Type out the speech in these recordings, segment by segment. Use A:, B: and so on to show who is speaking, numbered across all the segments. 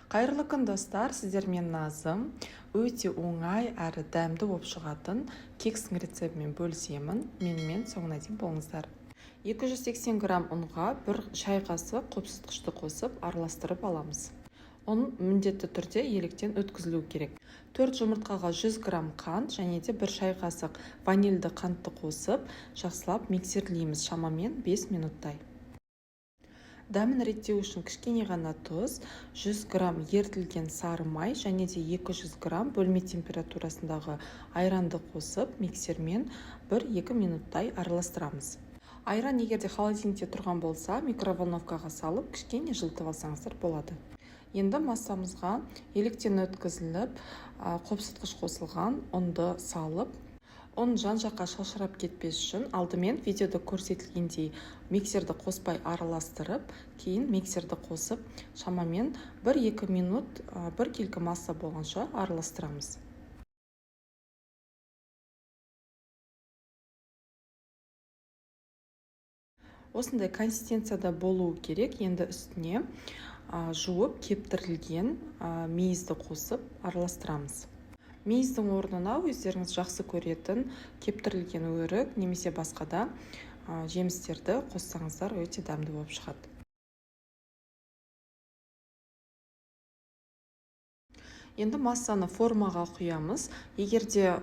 A: Қайырлы күн, достар! Сіздермен Назым. Өте оңай әрі дәмді болып шығатын кекстің рецептімен бөлісемін. Менімен соңына дейін болыңыздар. 280 грамм ұнға 1 шай қасық қопсытқышты қосып, араластырып аламыз. Ұн міндетті түрде електен өткізілу керек. 4 жұмыртқаға 100 грамм қант және де 1 шай қасық ванильді қантты қосып, жақсылап миксерлейміз шамамен 5 минуттай. Дәмін реттеу үшін кішкене ғана тұз, 100 грамм ерітілген сары май және де 200 грамм бөлме температурасындағы айранды қосып, миксермен 1-2 минуттай араластырамыз. Айран егер де холодильникте тұрған болса, микроволновкаға салып, кішкене жылытып алсаңыздар болады. Енді массамызға електен өткізіліп, қопсытқыш қосылған ұнды салып, ұн жан-жаққа шашырап кетпес үшін алдымен видеода көрсетілгендей миксерді қоспай араластырып, кейін миксерді қосып, шамамен 1-2 минут біркелкі масса болғанша араластырамыз. Осындай консистенцияда болуы керек. Енді үстіне жуып кептірілген мейізді қосып араластырамыз. Мейіздің орнына өздеріңіз жақсы көретін кептірілген өрік немесе басқа да жемістерді қоссаңыздар, өте дәмді болып шығады. Енді массаны формаға құямыз. Егер де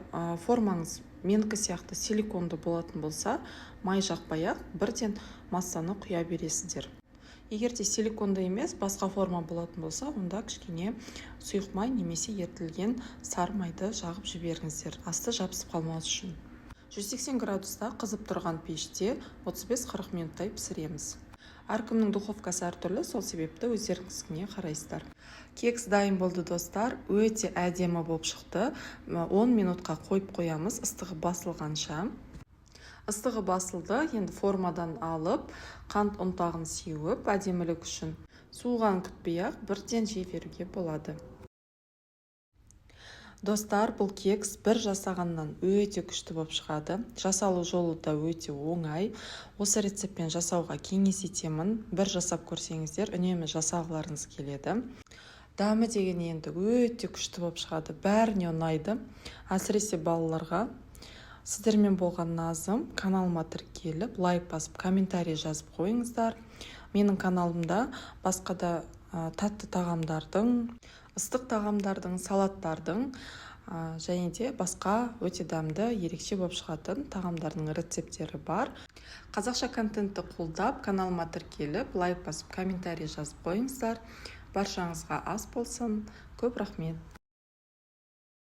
A: формаңыз менікі сияқты силиконды болатын болса, май жақпай ақ бірден массаны құя бересіздер. Егер де силиконды емес, басқа форма болатын болса, онда кішкене сұйық май немесе ерітілген сары майды жағып жіберіңіздер, асты жабысып қалмас үшін. 180 градуста қызып тұрған пеште 35-40 минуттай пісіреміз. Әркімнің духовкасы әртүрлі, сол себепті өздеріңіздікіне қарайсыздар. Кекс дайын болды, достар, өте әдемі болып шықты. 10 минутқа қойып қоямыз, ыстығы басылғанша. Ыстығы басылды, енді формадан алып, қант ұнтағын сеуіп, әдемілік үшін, суығанын күтпей ақ бірден жей беруге болады. Достар, бұл кекс бір жасағаннан өте күшті болып шығады. Жасалу жолы да өте оңай. Осы рецептпен жасауға кеңес етемін. Бір жасап көрсеңіздер, үнемі жасағыларыңыз келеді. Дәмі деген енді өте күшті болып шығады, бәріне ұнайды, әсіресе балаларға. Сіздермен болған Назым. Каналыма тіркеліп, лайк басып, комментарий жазып қойыңыздар. Менің каналымда басқа да тәтті тағамдардың, ыстық тағамдардың, салаттардың және де басқа өте дәмді, ерекше болып шығатын тағамдардың рецепттері бар. Қазақша контентті қолдап, каналыма тіркеліп, лайк басып, комментарий жазып қойыңыздар. Баршаңызға ас болсын, көп рахмет!